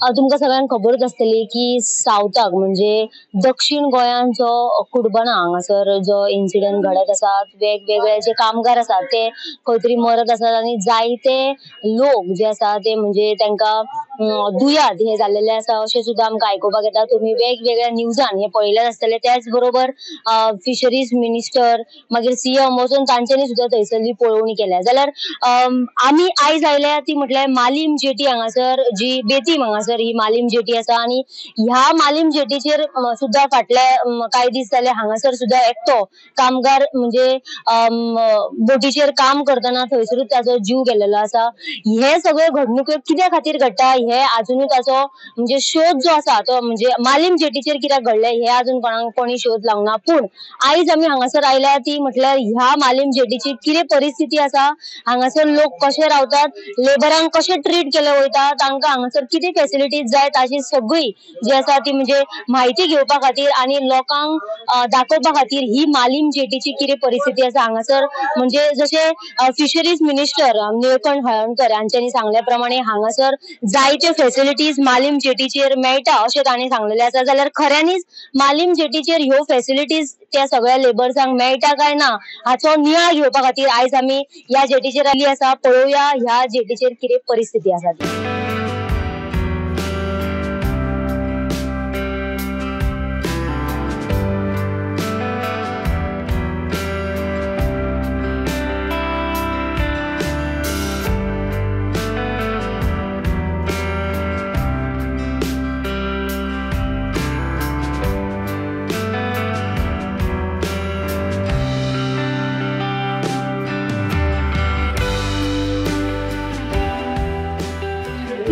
तुमकां सगळ्यांक खबरूच आसतली की सावथाक म्हणजे दक्षिण गोंयांत जो कुडबना हांगासर जो इन्सिडंट घडत आसा, वेगवेगळे जे कामगार आसात ते खंय तरी मरत आसात आनी जायते लोक जे आसा ते म्हणजे तांकां दुयेंत हे जाल्लेले आसा अशें सुद्दां आमकां आयकुपाक येता. तुमी वेगवेगळ्या न्यूजान हे पळयलें आसतलें. त्याच बरोबर फिशरीज मिनिस्टर मागीर सीएम वचून तांच्यांनी सुद्दां थंयसरली पळोवणी केल्या. जाल्यार आमी आयज आयल्या ती म्हटल्यार मालीम जेटी हांगासर, जी बेतीम हांगासर ही मालीम जेटी आसा आनी ह्या मालीम जेटीचेर सुद्दां फाटले कांय दीस जाले हांगासर सुद्दां एकटो कामगार म्हणजे बोटीचेर काम करतना थंयसरूच ताचो जीव गेल्लो आसा. हे सगळे घडणुके कित्या खातीर घडटा हे अजुनूय ताचो म्हणजे शोध जो आसा तो म्हणजे मालीम जेटीचेर कित्याक घडले हे अजून कोणाक कोणी शोध लागना. पूण आयज आमी हांगासर आयल्या ती म्हटल्यार ह्या मालीम जेटीची कितें परिस्थिती आसा, हांगासर लोक कशे रावतात, लेबरांक कशें ट्रीट केले वयता, तांकां हांगासर कितें फेसिलिटीज जाय ताची सगळी जी आसा ती म्हणजे म्हायती घेवपा खातीर आनी लोकांक दाखोवपा खातीर ही मालीम जेटीची कितें परिस्थिती आसा हांगासर म्हणजे जशें फिशरीज मिनिस्टर निळकंठ हळर्णकर हांच्यांनी सांगल्या प्रमाणे हांगासर जायत्यो फेसिलिटीज मालीम जेटीचेर मेळटा अशें तांणी सांगलेलें आसा. जाल्यार खऱ्यांनीच मालीम जेटीचेर ह्यो फेसिलिटीज त्या सगळ्या लेबर्सांक मेळटा काय ना हाचो नियाळ घेवपा खातीर आयज आमी ह्या जेटीचेर आयिल्ली आसा. पळोवया ह्या जेटीचेर कितें परिस्थिती आसा ती.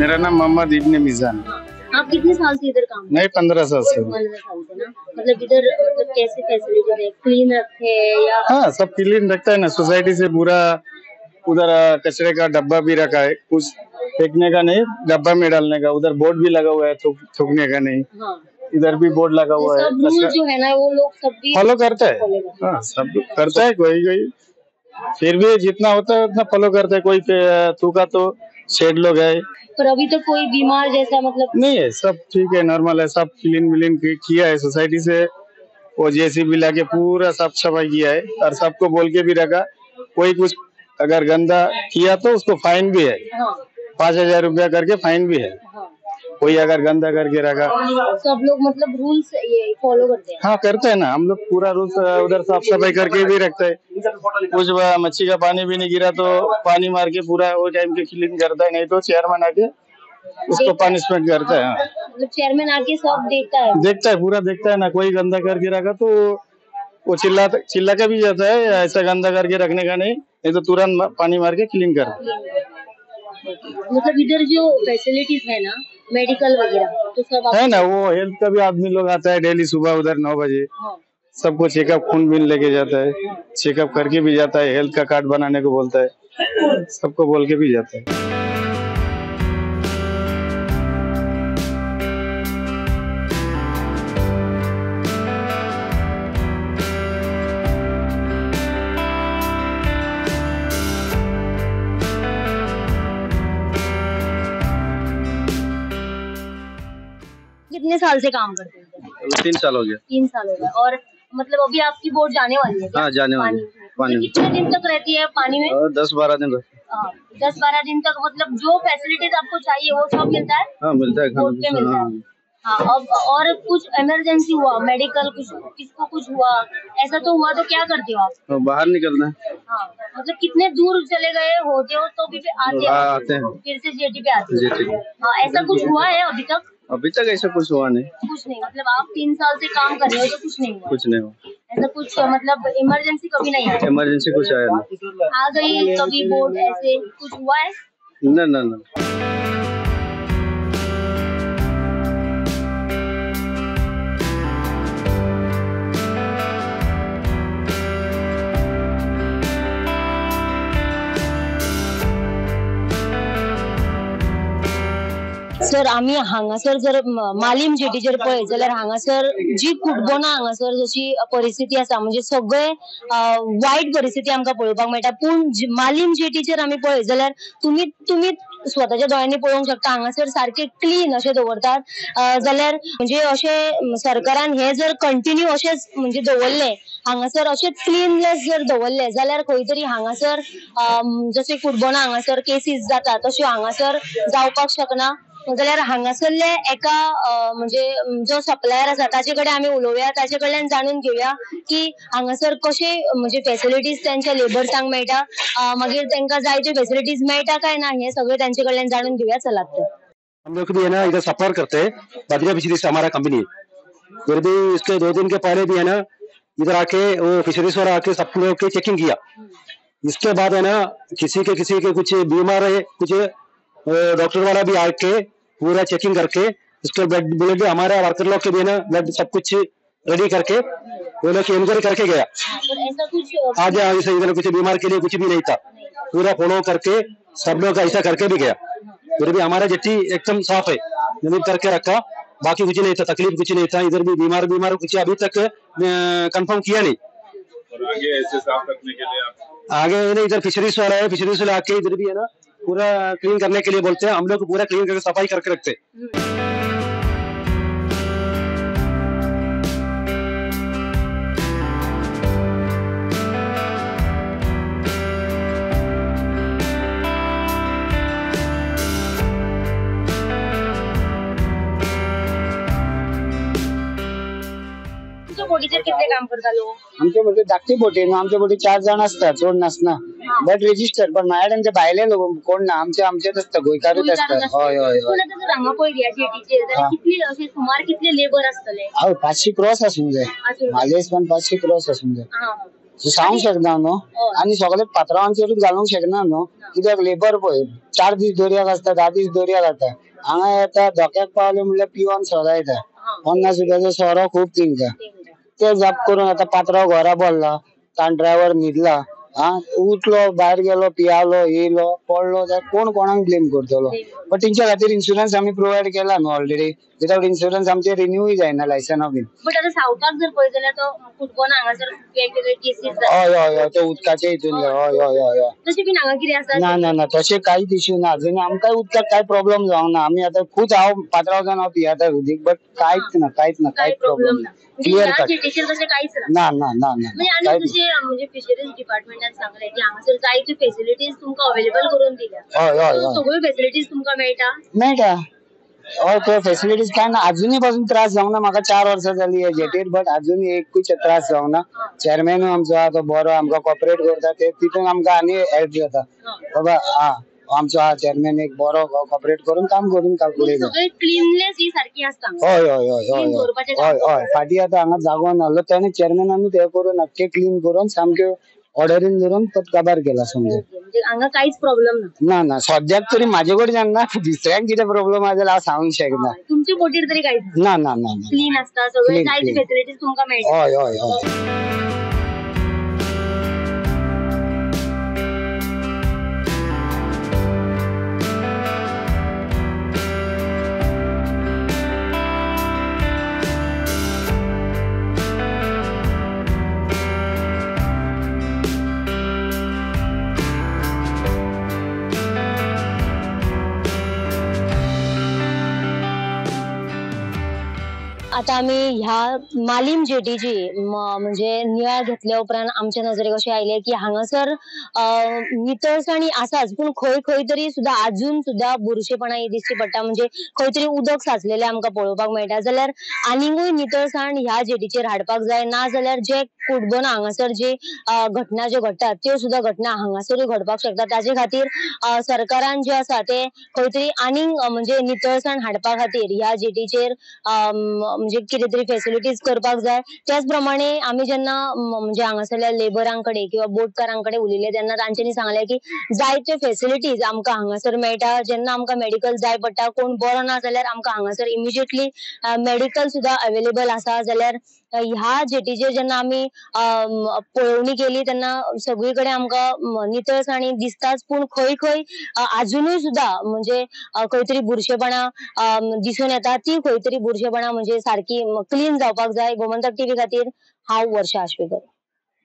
मेरा नाम मोहम्मद इब्ने मिजान। आप कितने साल से इधर काम? नहीं, 15 साल से। 15 साल से ना। मतलब इधर मतलब कैसे फैसिलिटीज है, क्लीन रखते हैं या? हाँ, सब क्लीन रखता है ना सोसाइटी से। पूरा उधर कचरे का डब्बा भी रखा है, कुछ फेंकने का नहीं, डब्बा में डालने का। उधर बोर्ड भी लगा हुआ है थूकने का नहीं। हाँ। इधर भी बोर्ड लगा हुआ है। सब रूल जो है ना वो लोग सब भी फॉलो करते है। हाँ, सब करता है, कोई कोई फिर भी जितना होता है उतना फॉलो करते है। कोई थूका तो शेड लोग है। पर अभी तो कोई बीमार जैसा मतलब नहीं है, सब ठीक है, नॉर्मल है, सब क्लीन विलीन किया है सोसाइटी से। वो जेसीबी लाके पूरा साफ सफाई किया है और सबको बोल के भी रखा, कोई कुछ अगर गंदा किया तो उसको फाइन भी है। हाँ। 5,000 रुपया करके फाइन भी है। हाँ। कोई अगर गंदा करके रखा। सब लोग मतलब रूल्स ये फॉलो करते हैं? हाँ, करते हैं ना, हम लोग पूरा रूल्स उधर साफ सफाई करके भी रखते हैं। कुछ मच्छी का पानी भी नहीं गिरा तो पानी मार के पूरा वो टाइम के क्लीन करता है, नहीं तो चेयरमैन आके उसको पनिशमेंट करता है। मतलब चेयरमैन आके सब देखता है? देखता है, पूरा देखता है ना। कोई गंदा करके रखा तो वो चिल्ला चिल्ला के भी जाता है, ऐसा गंदा करके रखने का नहीं, नहीं तो तुरंत पानी मार के क्लीन करता है। मतलब इधर जो फैसिलिटीज है ना, मेडिकल वगैरह तो सब है ना, वो हेल्थ का भी आदमी लोग आता है डेली सुबह उधर 9 बजे। हाँ। सबको चेकअप खून बिन लेके जाता है, चेकअप करके भी जाता है, हेल्थ का कार्ड बनाने को बोलता है, सबको बोल के भी जाता है। कितने साल से काम करते हैं? 3 साल हो गया। 3 साल हो गया। और मतलब अभी आपकी बोट जाने वाली है? हाँ, जाने वाली है। पानी तो कितने दिन तक रहती है पानी में? 10-12 दिन। 10-12 दिन तक। मतलब जो फैसिलिटीज आपको चाहिए वो सब मिलता है? हाँ, मिलता है, बोट पे मिलता है। हाँ, अब और कुछ इमरजेंसी हुआ, मेडिकल कुछ, किसको कुछ हुआ, ऐसा तो हुआ तो क्या करते हो आप? तो बाहर निकलना है। हाँ, मतलब कितने दूर चले गए होते हो तो भी आते हैं, फिर से जेटी पे आते हैं। हाँ, ऐसा कुछ हुआ है अभी तक? अभी तक ऐसा कुछ हुआ नहीं। कुछ नहीं, मतलब आप 3 साल से काम कर रहे हो तो कुछ नहीं हुआ? कुछ नहीं हुआ ऐसा कुछ, मतलब इमरजेंसी कभी नहीं आया? इमरजेंसी कुछ आया नहीं। आ गई कभी बोट, ऐसे कुछ हुआ है? ना ना ना। सर आमी हांगासर जर मालीम जेटीचेर पळयत जाल्यार हांगासर जी कुडबोना हांगासर जशी परिस्थिती आसा म्हणजे सगळे वायट परिस्थिती आमकां पळोवपाक मेळटा. पूण मालीम जेटीचेर आमी पळयत जाल्यार तुमी स्वताच्या दोळ्यांनी पळोवंक शकता हांगासर सारके क्लीन अशें दवरतात. जाल्यार म्हणजे अशें सरकारान हे जर कंटिन्यू अशेंच म्हणजे दवरलें हांगासर अशें क्लीननेस जर दवरलें जाल्यार खंय तरी हांगासर जशें कुडबोना हांगासर केसीस जाता तश्यो हांगासर जावपाक शकना. जाल्यार हांगासरले एका म्हणजे जो सप्लायर आसा ताचे कडेन आमी उलोवया, ताचे कडल्यान जाणून घेवया की हांगासर कशे म्हणजे फेसिलिटीज त्यांच्या लेबर्सांक मेळटा, मागीर तांकां जाय त्यो फेसिलिटीज मेळटा काय ना हे सगळे तांचे कडल्यान जाणून घेवया. चलात तर हम लोग भी है ना इधर सफर करते हैं, बद्रिया फिशरीज हमारा कंपनी है. फिर भी इसके 2 दिन के पहले भी है ना इधर आके वो फिशरीज वाला आके सब लोग के चेकिंग किया. इसके बाद है ना किसी के कुछ बीमार है, कुछ डॉक्टर वाला भी आके पूरा चेकिंग करके उसके ब्लड ब्लड हमारा वर्कर लोग के भी ना ब्लड सब कुछ रेडी करके वो लोग इंक्वायरी करके गया. ऐसा कुछ आज इधर कुछ बीमार के लिए कुछ भी नहीं था, पूरा फॉलो करके सब लोग ऐसा करके भी गया. फिर भी हमारा जेट्टी एकदम साफ है, जमीन करके रखा, बाकी कुछ नहीं था, तकलीफ कुछ नहीं था. इधर भी बीमार बीमार कुछ अभी तक कंफर्म किया नहीं. और आगे ऐसे साफ रखने के लिए आगे इधर फिशरीज वाला है, फिशरीज वाला आके इधर भी है ना पूरा क्लीन करने के लिए बोलते हैं. हम लोग पूरा क्लीन करके सफाई करके रखते हैं. बोटीचेर कितले काम करता लोक? आमचे बोटी धाकटी बोटी न्हू, आमच्या बोटी 4 जाण आसता, चड नासना, बट रेजिस्टर्ड. पण माझ्या तेंचे भायले लोक कोण ना, आमचे आमचेच आसता, गोंयकारूच आसता. हय हय हय. हांगा पळय ह्या जेटीचेर जाल्यार कितले अशे सुमार कितले लेबर आसतले? हय 500 क्रॉस आसूंक जाय, मालेस पण 500 क्रॉस आसूंक जाय. सांगूंक शकना न्हू, आनी सगळे पात्रावांचेरूच घालूंक शकना न्हू, कित्याक लेबर पळय 4 दीस दर्याक आसता, 10 दीस दर्याक आसता. हांगा येता धोक्याक पावले म्हणल्यार पिवन सोरो येता, 50 रुपयाचो सोरो खूब तिंका. ते जाप करून आता पात्राव घरा भरला, ताण ड्रायव्हर न्हिदला, हा उठलो भायर गेलो, पियालो, येयलो, पडलो, जाल्यार कोण कोणाक ब्लेम करतलो? बट तेंच्या खातीर इन्शुरन्स आमी प्रोवायड केला न्हू ऑलरेडी. विदाउट इन्शुरन्स आमचे रिन्यूय जायना लायसना बीन. बट आता सावथाक जर पळयत जाल्यार तो कुडबोना हांगासर वेगवेगळे केसीस. हय हय हय, ते उदकाचे हितून. हय हय हय हय. तशें बीन हांगा कितें आसा? ना ना ना, तशें कांयच इश्यू ना. अजून आमकां उदकाक कांय प्रॉब्लम जावंक ना. आमी आतां खूब हांव पात्राव जावन हांव पियेता उदीक, बट कांयच ना, कांयच ना, कांयच प्रॉब्लम ना. क्लियर कट ना ना ना ना. म्हणजे फिशरीज डिपार्टमेंटान सांगलें की हांगासर जायत्यो फेसिलिटीज तुमकां अवेलेबल करून दिल्या. हय हय हय, सगळ्यो फेसिलिटीज तुमकां मेळटा? मेळटा. हय, त्यो फेसिलिटीज कांय ना, अजुनूय पासून त्रास जावंक ना. म्हाका 4 वर्सां जाली हे जेटीर, बट अजुनूय एकूच त्रास जावंक ना. चेअरमॅनूय आमचो आहा तो बरो, आमकां कॉपरेट करता, ते तितून आमकां आनी हेल्प जाता. बाबा हा आमचो हा चेअरमॅन एक बरो कॉपरेट करून काम करून क्लीननेस ही सारकी आसता. हय हय हय हय हय हय. फाटीं आतां हांगा जागो नासलो, तेणें चेअरमॅनानूच हें करून आख्खें क्लीन करून सामकें ऑर्डरीन धरून तो काबार केला समजे. हांगा कांयच प्रॉब्लम ना? ना ना, सद्याक तरी म्हाजे कडच्यान ना, दुसऱ्यांक कितें प्रॉब्लम आसा जाल्यार हांव सांगूंक शकना. तुमचे बोटीर तरी कांयच ना? ना ना ना, क्लीन आसता सगळे, जायते फेसिलिटीज तुमकां मेळटा. हय हय हय. आता आमी ह्या मालीम जेटीची म्हणजे नियाळ घेतल्या उपरांत आमच्या नजरेक अशें आयलें की हांगासर नितळसाणी आसाच, पूण खंय खंय तरी सुद्दां आजून सुद्दां बुरशेपणां ही दिसची पडटा. म्हणजे खंय तरी उदक साचलेलें आमकां पळोवपाक मेळटा. जाल्यार आनीकूय नितळसाण ह्या जेटीचेर हाडपाक जाय, ना जाल्यार जे कुडबोना हांगासर जे घटना ज्यो घडटात त्यो सुद्दां घटना हांगासरूय घडपाक शकता. ताजे खातीर सरकारान जे आसा ते खंय तरी आनीक म्हणजे नितळसाण हाडपा खातीर ह्या जेटीचेर म्हणजे कितें तरी फेसिलिटीज करपाक जाय. त्याच प्रमाणे आमी जेन्ना म्हणजे हांगासरल्या लेबरां कडेन किंवा बोटकारां कडेन उलयले तेन्ना तांच्यांनी सांगलें की जायत्यो फेसिलिटीज आमकां हांगासर मेळटा. जेन्ना आमकां मेडिकल जाय पडटा, कोण बरो ना जाल्यार आमकां हांगासर इमिजिएटली मेडिकल सुद्दां अवेलेबल आसा. जाल्यार ह्या जेटीचेर जेन्ना आमी पळोवणी केली तेन्ना सगळी कडेन आमकां नितळसाणी दिसताच, पूण खंय खंय आजुनूय सुद्दां म्हणजे खंय तरी बुरशेपणा दिसून येता. ती खंय तरी बुरशेपणा म्हणजे सारकी क्लीन जावपाक जाय. गोमंतक टीव्ही खातीर हांव वर्षा आश्वेकर.